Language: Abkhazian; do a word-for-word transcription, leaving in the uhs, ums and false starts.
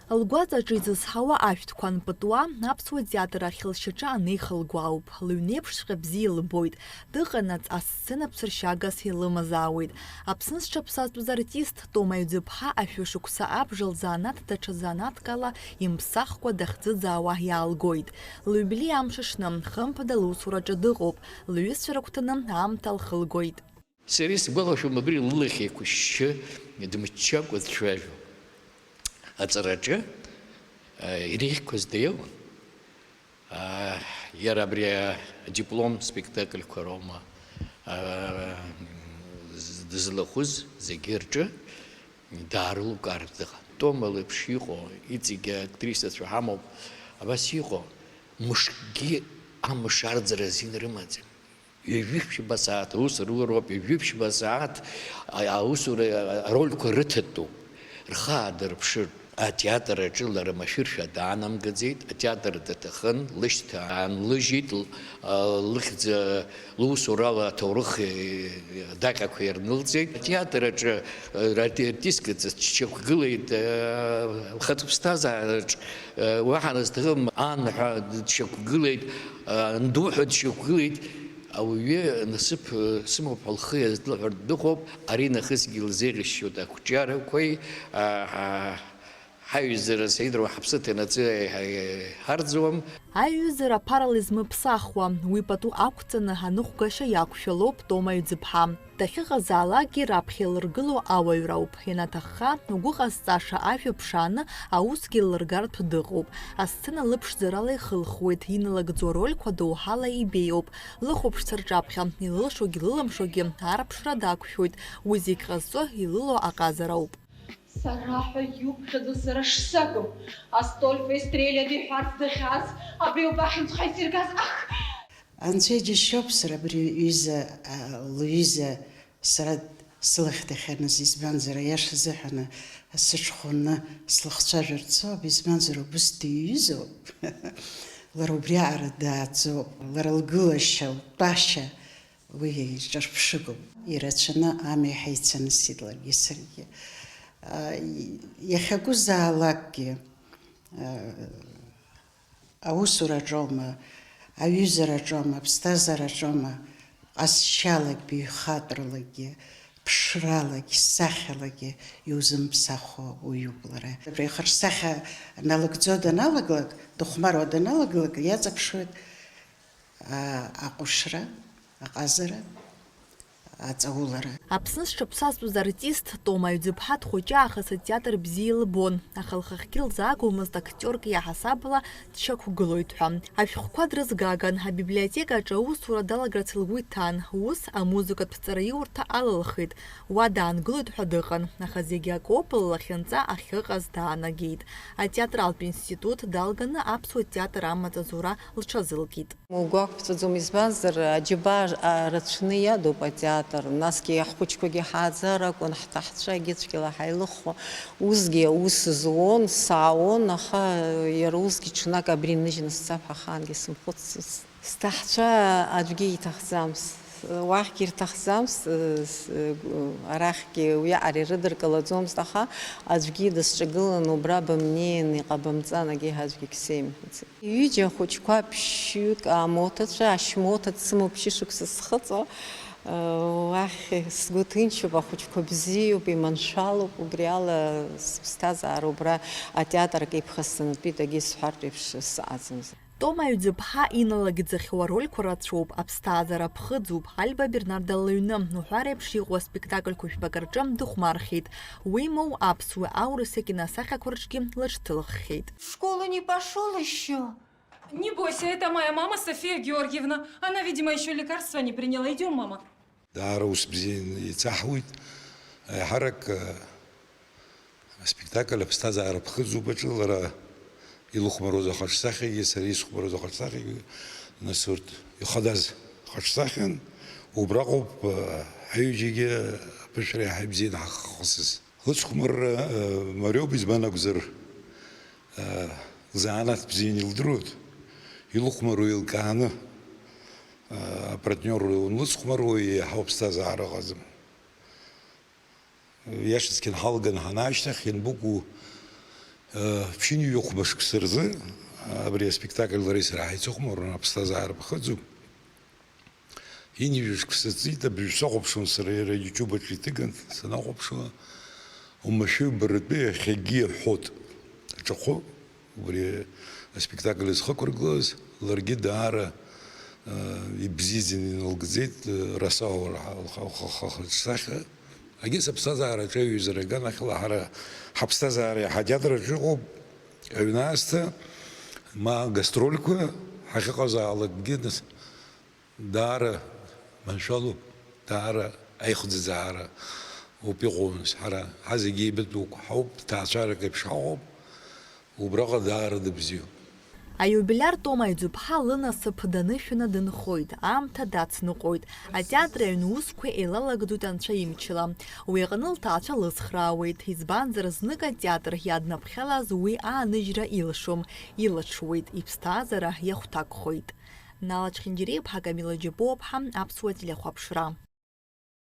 Лгәаҵаҿы изызҳауа ашәҭқәа анпытуа, аԥсуа театр ахь лшьаҿа анеихылго ауп. Лыҩнеиԥшҵәҟьа бзиа илбоит. Дыҟанаҵ, асцена ԥсыршьагас илымазаауеит. Аԥсны зҽаԥсазтәыз артист Тома Аҩӡыԥҳа ашәышықәса абжа лзанааҭ даҽа занааҭк ала имԥсахкәа дахӡыӡаауа иаалгоит. Лиубилеи амш аҽны, хымԥада лусураҿы дыҟоуп, лҩызцәа рыгәҭаны аамҭа лхылгоит. Сара исгәалашәом абри лылахь еиқәышьшьы дмыччакәа дцәажәо. Аҵараҿы, а, ирыхьқәаз даиуан. А, иара абри адиплом спектакльқәа роума, а, дызлахәыз зегьы рҿы даарылукаартә дыҟан. Тома леиԥш иҟоу, иҵегьы актрисацәа ҳамоуп, абас иҟоу, мышкгьы амш арӡра азин рымаӡам. Ҩажәи ԥшьба сааҭ аус рулароуп, ҩажәи ԥшьба сааҭ а-, аусура арольқәа рыҭатәуп, рхы аадырԥшыртә. Атеатр аҿы лара машәыршәа даанамгаӡеит, атеатр даҭахын, лышьҭа аанлыжьит, л-, а, лыхьӡ, а, лусурала аҭоурых, е, адаҟьақәа ирнылҵеит. Атеатр аҿы, а, ар-, артистка ҵас дшьақәгылеит, а, лхатә ԥсҭазаараҿ, а, уаҳа назҭахым ан ҳәа дшьақәгылеит, а, анду ҳәа дшьақәгылеит. Ауаҩы насыԥ, э, сымоуп ҳәа лхы иазлыҳәартә дыҟоуп, ари нахысгьы илзеиӷьасшьоит ақәҿиарақәеи, а, ҳа-, ҳаиҩызара сеидроу ҳаԥсы ҭанаҵы ҳа-, ҳарӡуам. Аиҩызара ԥарала измыԥсахуа, уи пату ақәҵаны аныҟәгашьа иақәшәалоуп Тома Аҩӡыԥҳа. Дахьыҟазаалакгьы раԥхьа илыргыло ауаҩрауп, ианаҭахха, угәы ҟазҵаша ажәа ԥшааны аусгьы ллыргартә дыҟоуп. Асцена лыԥшӡарала ихылхуеит, иналагӡо арольқәа доуҳала ибеиоуп. Лыхәаԥшцәа рҿаԥхьа илылшогьы лылымшогьы арԥшра дақәшәоит, уи зегь ҟазҵо илыло аҟазарауп. Сара ҳәа иуԥхьаӡо сара шсакәым, Астольфа Истрелиа диҳәарц дахьааз, абри убахьынҵәҟьа исиргаз, ах! Анцәа иџьашьоуп, сара абри ҩыза, а, лҩыза сара сылахь дахьаныз, избанзар, аиаша азыҳәан сыҽхәаны слыхцәажәарц ауп, избанзар, убыс диҩызоуп. Лара убриаҟара дааӡоуп, лара лгылашьа, лтәашьа, уи иҿырԥшыгоуп. Ирацәаны амҩа ҳаицанысит ларгьы саргьы. А, и-, иахьакәызаалакгьы, а, аусураҿоума, аҩызараҿоума, аԥсҭазаараҿоума, ҟазшьалагь, баҩхатәралагьы, ԥшралагь, сахьалагьы иузымԥсахуа уаҩуп лара. Абри ахаҿсахьа налыгӡо даналагалак, дыхәмаруа даналагалак, иаҵаԥшуеит, а, аҟәышра, аҟазара, аҵаулара. Аԥсны зҽаԥсазтәыз артист Тома Аҩӡыԥҳа дхәыҷы аахыс атеатр бзиа илбон, аха лхахьгьы лзаагомызт актиорк иаҳасабала дшьақәгылоит ҳәа. Ашәҟәқәа дрызгаган, абиблиотекаҿы аусура далагарц лгәы иҭан, ус, амузыкатә ҵараиурҭа алылхит. Уа даангылоит ҳәа дыҟан, аха зегь акоуп, ллахьынҵа ахьыҟаз даанагеит. Атеатралтә институт далганы аԥсуа театр амаҵ азура лҽазылкит. Угәы ақәҵәаӡом, избанзар, аџьабаа, а, рацәаны иадуп атеатр, насгьы ҳхәыҷқәагьы ҳааӡар акәын, ҳҭаҳцәагьы цәгьала ҳаилыхо, усгьы аус зуон, саауон, аха иара усгьы ҽнак абри ныжьны сцап ҳәа ахаангьы сымхәыццызт. Сҭаҳцәа аӡәгьы иҭахӡамызт, уахьгьы ирҭахӡамызт, с-, арахьгьы уиаҟара ирыдыркылаӡомызт, аха аӡәгьы дысҿагыланы убра бымнеин, иҟабымҵан, егьи ҳәа аӡәгьы егьсеимҳәаӡеит. Ҩыџьа ахәыҷқәа ԥшьҩык амоҭацәа, ашьмоҭа дсымоуп шьышықәса схыҵуа. Уахь сгәы ҭынчуп, ахәыҷқәа бзиоуп, иманшәалоуп, убри ала сыԥсҭазаара убра атеатр аҿы иԥхасҭанатәит, егьи сҳәартә еиԥш сыҟаӡамызт. Тома Аҩӡыԥҳа иналагӡахьоу арольқәа рацәоуп, аԥсҭазаара ԥхыӡуп, Альба Бернарда лыҩны, уҳәа реиԥш иҟоу аспектакльқәа жәпак рҿы дыхәмархьеит. Уимоу, аԥсуеи аурыси акиносахьақәа рҿгьы лыҽҭылххьеит. В школу не пошёл ещё? Не бойся, это моя мама София Георгиевна. Она, видимо, ещё лекарства не приняла. Идём, мама. Даара ус бзианы еицаҳуеит. Аиҳарак, э, аспектакль аԥсҭазаара ԥхыӡуп аҿы лара илыхәмаруаз ахаҿсахьагьы, сара исыхәмаруаз ахаҿсахьагьы, нас урҭ ихадаз ахаҿсахьан, убраҟоуп, э, ҳаҩыџьагьы аԥышәара иаҳа ибзианы ҳахысыз. Лыцхәмарра, э, мариоуп, избан акәзар, э, лзанааҭ бзианы илдыруеит, илыхәмаруа еилкааны, э, апартниор унлыцхәмаруа еиҳау аԥсҭазаара ыҟаӡам. Иашаҵәҟьаны ҳалганы ҳанаашьҭахь, ианбыкәу, Ԥшьынҩажәи хәба шықәса рзы абри аспектакль лареи сара ҳаицыхәмаруан, аԥсҭазаара ԥхыӡуп. Ҩынҩажәи шықәса ҵит, абыржә сахәаԥшуан сара иара YouTube аҿы иҭыган, санахәаԥшуа, уамашәа ҩбаратәы иахьагьы иаҳәот аҿахәы, убри аспектакль зхықәыргылаз, ларгьы даара, э, ибзиаӡаны иналгӡеит, э, Расауа лхаҿсахьа. Агьыс аԥсҭазаараҿы аиҩызара аганахьала ҳара ҳаԥсҭазаара иаҳа атеатраҿы иҟоуп, аҩны аасҭа, ма гастрольқәа ҳахьыҟазаалакгьы, нас, даара маншәалоуп, даара аихӡыӡаара ауп иҟоу, нас, ҳара ҳазегьы еибытәуп, ҳауп, ҭаацәарак еиԥш ҳаҟоуп, убраҟа даара дыбзиоуп. Аиубилиар Тома Иӡуԥҳа лынасыԥ данышәаны дынхоит, аамҭа дацныҟәоит. Атеатр аҩны усқәа еилалагӡоит анцәа имчала. Уи аҟны лҭаацәа лыцхраауеит, избанзар, знык атеатр иаднаԥхьалаз уи ааныжьра илшом, илаҽуеит, иԥсҭазаара иахәҭакхоит. Нала Чхинџьариа-иԥҳа, Камила Џьапуаԥҳа, Аԥсуа телехәаԥшра.